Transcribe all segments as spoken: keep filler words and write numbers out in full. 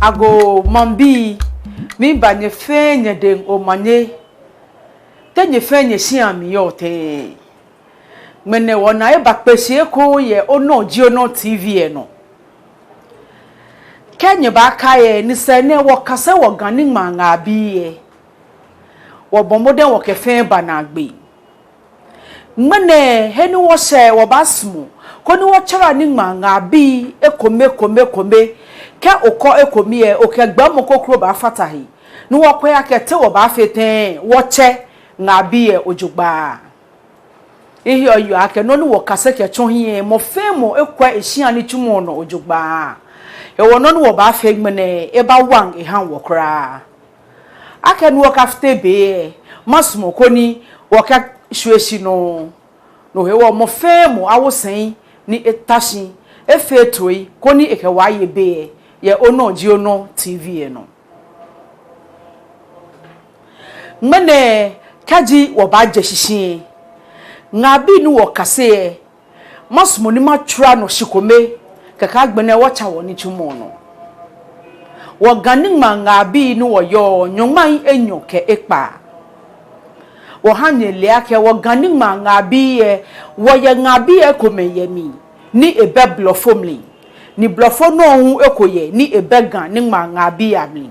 Agoo maŋbii, miiba nyɛ fɛɛ nyɛdɛŋ omanye. Te nyɛ fɛɛ nyɛshia mli yɔɔ tɛŋŋ? Ŋmɛnɛ wɔna ebakpe shi ekoŋŋ yɛ Onɔ Ji Onɔ T V lɛ nɔ. Kɛ nyɛbaakai lɛ, nyɛsɛɛ nɛɛ wɔkase wɔ Ga niŋmaa ŋmaa bii lɛ. Wɔbɔ mɔdɛŋ wɔkɛ fɛɛ ba naagbee. Ŋmɛnɛ he ni wɔshɛ lɛ, wɔbaasumɔ koni wɔtsara niŋmaa ŋmaa bii ekome kome kome. Kɛ okɔ eko mli lɛ, okɛ gbɛɛmɔ kroko baafata he ni wɔkwɛ akɛ te wɔbaafee tɛŋŋ wɔtsɛ ŋmaa bii lɛ ojogbaŋŋ. Miheɔ miyeɔ akɛ nɔ ni wɔkase kɛtsɔ hiɛ lɛ, mɔ fɛɛ mɔ ekwɛ eshia nitsumɔ nɔ ojogbaŋŋ. Hewɔ nɔ ni wɔbaafee ŋmɛnɛ lɛ, ebaawa eha wɔ kwraa. Akɛni wɔkafite be lɛ, masumɔ koni wɔkashwie shi nɔ. No hewɔ mɔ fɛɛ mɔ awo sɛi ni eta shi, efee toi koni ekɛ wɔ aye be lɛ yɛ Onɔ Ji Onɔ T V lɛ nɔ. Ŋmɛnɛ kɛji wɔbaaje shishi lɛ, ŋmaa bii ni wɔkase lɛ, masumɔ ni matsara nɔ shikome, kɛkɛ agbɛnɛ wɔtsa wɔnitsumɔ nɔ. Wɔ Ga niŋmaa ŋmaa bii ni wɔyɔɔ, nyɔŋmai enyɔ kɛ ekpaa. Wɔha nyɛle akɛ wɔ Ga niŋmaa ŋmaa bii lɛ, wɔyɛ ŋmaa bii ekomɛi yɛ mli ni ebɛ Blɔfo mli, ni Blɔfo nɔ hu eko yɛ ni ebɛ Ga niŋmaa ŋmaa bii amli.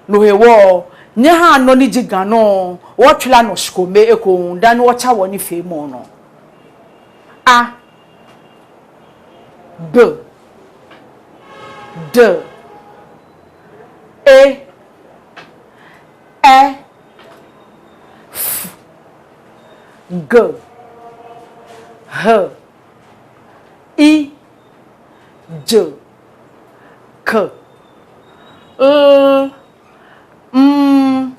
No hewɔ, nyɛhaa nɔ ni ji Ga nɔ, wɔtsara nɔ shikome ekoŋŋ dani wɔtsa wɔnifeemɔ nɔ. A, B, D, E, Ɛ, F, G, H, I, J, K, L, M,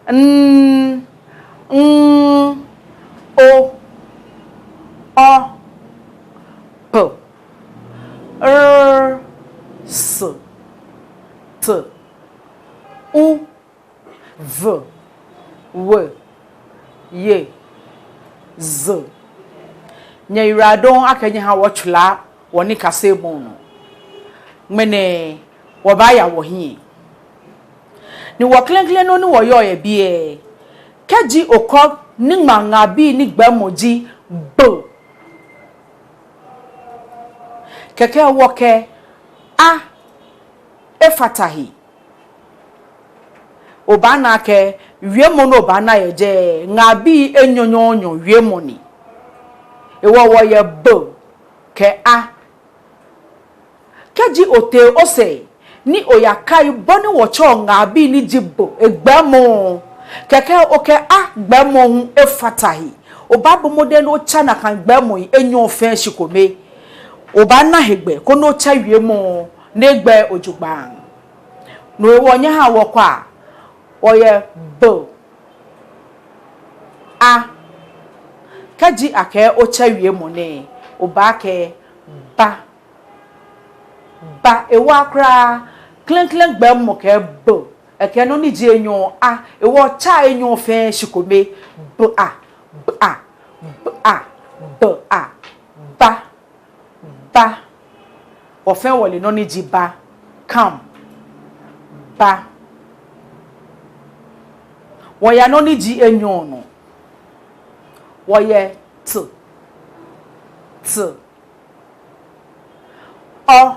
N, Ŋ, O, Ɔ, P, R, S, T, U, V, W, Y, Z. Nyɛyiwaladɔŋŋ akɛ nyɛha wɔtsara wɔnikasemɔ nɔ. Ŋmɛnɛ wɔbaaya wɔhiɛ. Ni wɔ klɛŋklɛŋ nɔ ni wɔyɔɔ yɛ biɛ lɛ, kɛji okɔ niŋmaa ŋmaa bii ni gbɛɛmɔ ji B, kɛkɛ wɔkɛ A efata he, obaana akɛ wiemɔ ni obaana yɛ jɛi, ŋmaa bii enyɔnyɔnyɔ wiemɔ ni. Hewɔ wɔyɛ B kɛ A. Kɛji otee osɛɛ ni oyakai bɔ ni wɔtsɛɔ ŋmaa bii ni ji B egbɛɛmɔ, kɛkɛ okɛ A gbɛɛmɔ hu efata he, obaabɔ mɔdɛŋ ni otsa nakai gbɛɛmɔi enyɔ fɛɛ shikome. Obaana hegbɛ koni otsɛ wiemɔ ni egbɛɛ ojogbaŋŋ. No hewɔ nyɛhaa wɔkwɛa, wɔyɛ B, A. Kɛji akɛɛ otsɛ wiemɔ nɛɛ, obaakɛɛ ba. Ba. Ewa kwraa. Klɛŋklɛŋ gbɛɛmɔ kɛɛ B. Ekɛ nɔ ni ji enyɔ A. Hewɔ tsa enyɔ fɛɛ shikome. B, A, B, A, B, A, B, A. Ba. Ba. Wɔ fɛɛ wɔle nɔ ni ji ba. Come. Ba. Wɔya nɔ ni ji enyɔ nɔ. Wɔyɛ T. T. Ɔ.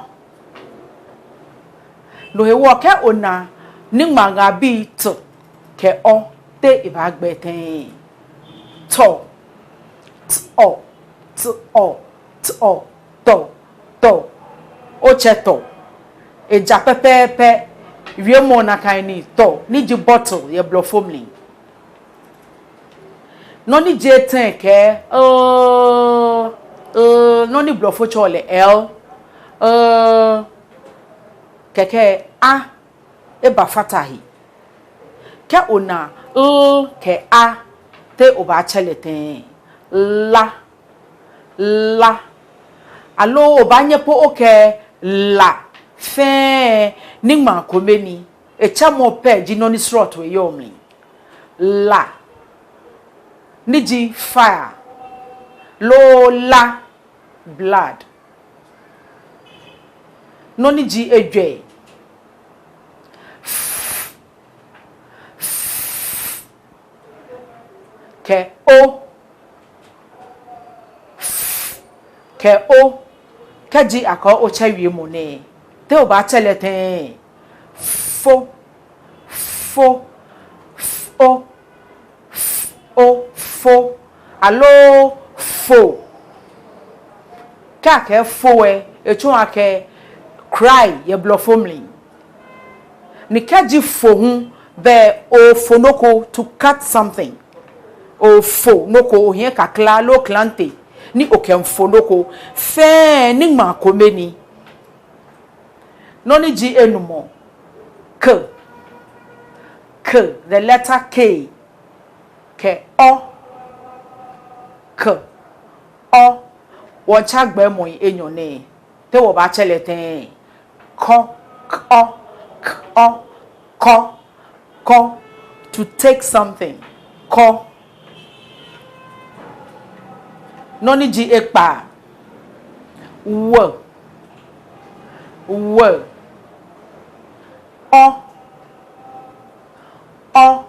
No hewɔ kɛ ona niŋmaa ŋmaa bii T kɛ Ɔ, te ebaagbɛɛ tɛŋŋ? Tɔ. T, Ɔ, T, Ɔ, T, Ɔ, tɔ, tɔ. Otsɛ tɔ. Eja pɛpɛɛpɛ. Wiemɔ nakai ni, tɔ, ni ji bottle yɛ Blɔfo mli. Nɔ ni ji etɛ kɛɛ, l, l, nɔ ni Blɔfo tsɛɔ lɛ L, l, kɛkɛ A ebafata he. Kɛ ona l kɛ A, te obaatsɛ lɛ tɛŋŋ? La, la. Aloo obaanyɛ po okɛɛ la. Fɛɛ niŋmaa kome ni. Etsɛmɔ pɛ ji nɔ ni srɔto yɔɔ mli. La, ni ji fire, loo la, blood. Nɔ ni ji ejwɛ, O, f kɛ o. Kɛji akɛɛ otsɛ wiemɔ nɛɛ, te obaatsɛ lɛ tɛŋŋ? Fo, fo, f o, f o, fo. Aloo fo. Kɛ akɛɛ fo lɛ, etsɔɔ akɛ cry yɛ blɔfo mli. Ni kɛji fo hu, belɛ oofo nɔ ko, to cut something. Oofo nɔ ko, ohiɛ kakla loo klante, ni okɛmiifo nɔ ko. Fɛɛ niŋmaa kome ni. Nɔ ni ji enumɔ, k, k, the letter K, kɛ ɔ, k, ɔ. Wɔmiitsa gbɛɛmɔi enyɔ nɛɛ, te wɔbaatsɛ lɛ tɛŋŋ? Kɔ, k ɔ, k ɔ, kɔ, kɔ, to take something, kɔ. Nɔ ni ji ekpaa, w, w, ɔ, ɔ.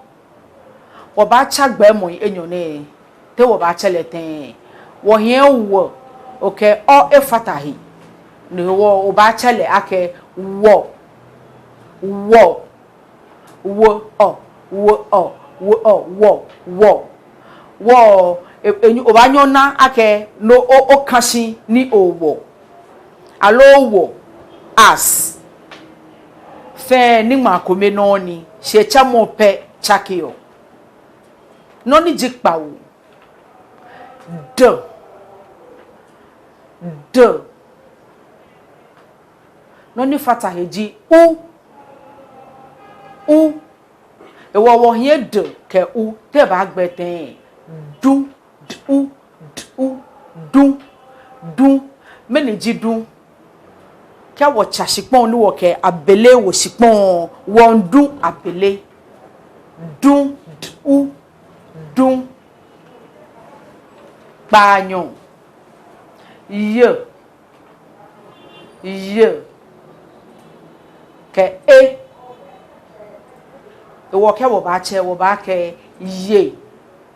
Wɔbaatsa gbɛɛmɔi enyɔ nɛɛ, te wɔbaatsɛ lɛ tɛŋŋ? Wɔhiɛ w, okɛ ɔ efata he. No hewɔ obaatsɛ lɛ akɛ wɔ, wɔ, w ɔ, w ɔ, w ɔ, wɔ, wɔ. Wɔ, e, e, obaanyɛ ona akɛ no o, oka shi ni owɔ. Aloo wɔ, us. Fɛɛ niŋmaa kome nɔŋŋ ni, shi etsɛmɔ pɛ tsakeɔ. Nɔ ni ji kpawo, d, d. Nɔ ni fata he ji u, u. Hewɔ wɔhiɛ d kɛ u, te ebaagbɛɛ tɛŋŋ? Du, d u, d u, du, du. Mɛni ji du? Kɛ wɔtsa shikpɔŋ ni wɔkɛ abele wo shikpɔŋ, wɔmiidu abele. Du, d u, du. Kpaanyɔ, y, y, kɛ e. Hewɔ kɛ wɔbaatsɛ, wɔbaakɛɛ ye,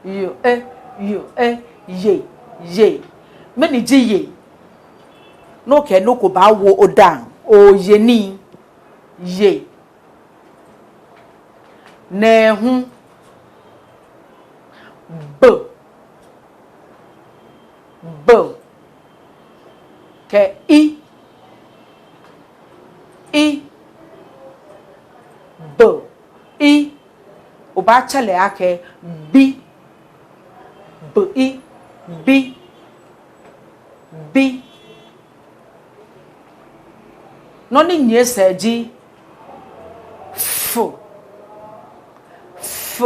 y e, y e, ye, ye. Mɛni ji ye? Nɔ kɛ nɔ ko baawo odaaŋ, oye nii, ye. Nɛɛhu, b, b, kɛ i, i, b, i. Obaatsɛ lɛ akɛ bi, b i, bi, bi. Nɔ ni nyiɛ sɛɛ ji f, f,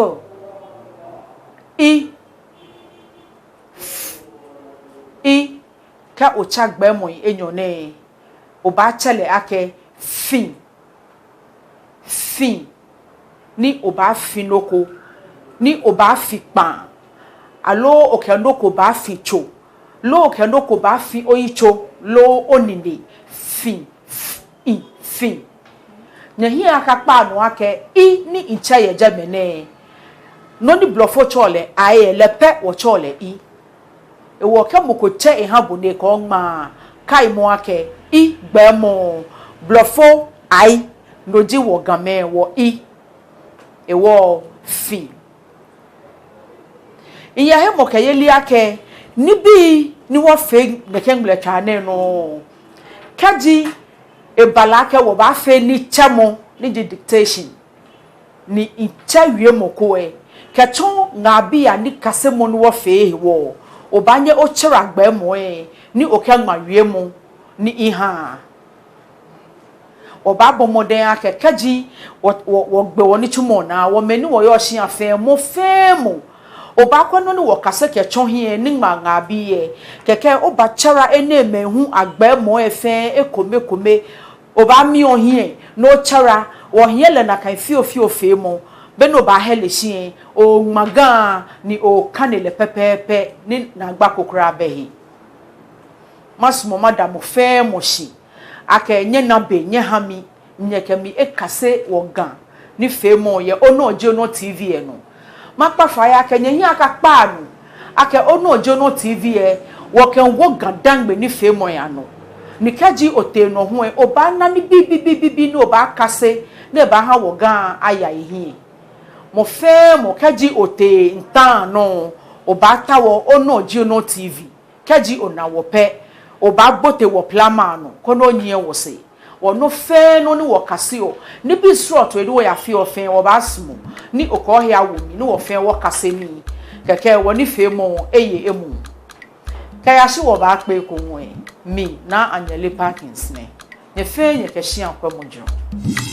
i, f, i. Kɛ otsa gbɛɛmɔi enyɔ nɛɛ, obaatsɛ lɛ akɛ fi, fi. Ni obaafi nɔ ko, ni obaafi kpaa, aloo okɛ nɔ ko baafi tso, loo okɛ nɔ ko baafi oyitso, loo onine, fi, f i, fi. Nyɛhiɛ akakpa nɔ akɛ i ni mitsɛ yɛ jɛmɛ nɛɛ, nɔ ni blɔfo tsɛɔ lɛ I lɛ, lɛ pɛ wɔtsɛɔ lɛ i. Hewɔ kɛ mɔ ko tsɛ eha bo ni okɛŋma, kaimɔ akɛ i gbɛɛmɔ, blɔfo I, no ji wɔ Gamɛi wɔ i. Hewɔ fi. Miyɛ hemɔkɛyeli akɛ nibii ni wɔfee nɛkɛ ŋmlɛtswaa nɛɛ nɔ, kɛji eba lɛ akɛ wɔbaafee nitsɛmɔ ni ji dictation, ni mitsɛ wiemɔ ko lɛ, kɛtsɔ ŋmaabii anikasemɔ ni wɔfee hewɔ, obaanyɛ otsara gbɛɛmɔ lɛ ni okɛŋma wiemɔ ni miha. Wɔbaabɔ mɔdɛŋ akɛ kɛji wɔ, wɔ, wɔgbe wɔnitsumɔ naa, wɔ mɛi ni wɔyɔɔ shia fɛɛ, mɔ fɛɛ mɔ, obaakwɛ nɔ ni wɔkase kɛtsɔ hiɛ ni ŋmaa ŋmaabii lɛ, kɛkɛ obaatsara enɛɛmɛi hu agbɛɛmɔ lɛ fɛɛ ekomekome. Obaami ohiɛ ni otsara, wɔhiɛ lɛ nakai fiofio feemɔ. Be ni obaahɛle shi lɛ, oŋma Ga ni okane lɛ pɛpɛɛpɛ ni naagba ko kwraa bɛ he. Masumɔ mada mɔ fɛɛ mɔ shi akɛ nyɛna be nyɛha mi, nyɛkɛ mi akase wɔ Ga nifeemɔ yɛ Onɔ Ji Onɔ T V lɛ nɔ. Makpa fai akɛ nyɛhiɛ akakpa nɔ, Akɛ Onɔ Ji Onɔ T V lɛ, wɔkɛwo Ga-Dangme nifeemɔi anɔ. Ni kɛji otee nɔ hu lɛ, obaana nibii bibii bibii ni obaakase ni ebaaha wɔ Ga aya ehiɛ. Mɔ fɛɛ mɔ, kɛji otee ntan nɔ, obaatao Onɔ Ji Onɔ T V. Kɛji ona wɔ pɛ, obaabote wɔ platform lɛ nɔ koni onyiɛ wɔsɛɛ. Wɔ nɔ fɛɛ nɔ ni wɔkaseɔ, nibii srɔtoi ni wɔyafeɔ fɛɛ, wɔbaasumɔ ni okɛ ohe awo mli ni wɔ fɛɛ wɔkase nii. Kɛkɛ wɔnifeemɔ lɛ eye emuu. Kɛyashi wɔbaakpe ekoŋŋ lɛ, mi Naa Anyele Perkins nɛ. Nyɛ fɛɛ nyɛkɛ shia kwɛmɔ jurɔ.